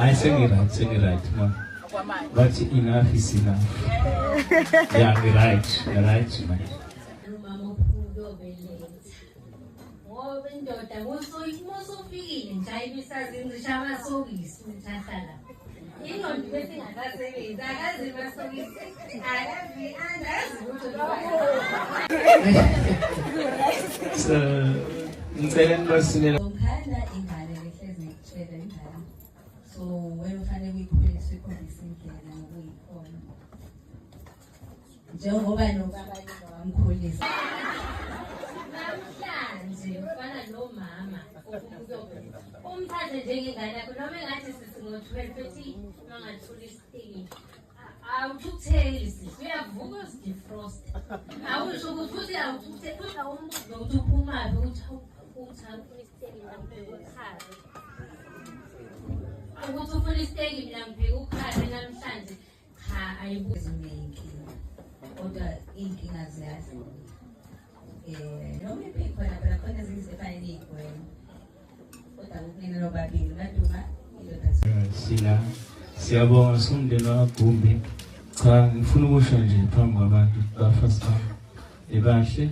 Hayi, sengi-right, sengi-right ma. Bathi enough is enough. Yeah, ngi-right, ngi-right manje. Umama ophula uyobeletha ngoba indoda musufikile nje ayibisazincisha amasokisi ukuthi ahlala ingqondo bese ingasasebenzi, akazi amasokisi, akazi andazi ukuthi. So ngicela nibasilela. Ngomkhanda ingane lehlezi ngikutshela ingane. So wena ufanele uyikhulise, uyikhombise indlela ngokuyikhona. Njengoba nobaba wamkhulisa. Namhlanje ufana nomama ofuna ukuyobeletha, umthathe njengengane yakho, noma engathi sisi ngo-12 ethi mangathula isitiki, awuthukutheli sisi, uyavuka uzidefrost, awusho ukuthi futhi awuthukutheli, futhi awumbuzi nokuthi uphumaphi, ukuthi uthi awufuna isiteki, mina ngibheke ukhari, ukuthi ufuna isiteki, mina ngibheke ukhari namhlanje. Cha, ayibuzi. Iy'nkinga. Kodwa iy'nkinga ziyadlula. Noma iphi khona phela, khona ezinye izinto efanele iy'gweme. Kodwa kukunina nobabili maduma indoda. Sila siyabonga sumndeni wakagumbi. Cha, ngifuna ukusho nje phambi kwabantu, bafazi bami ebahle.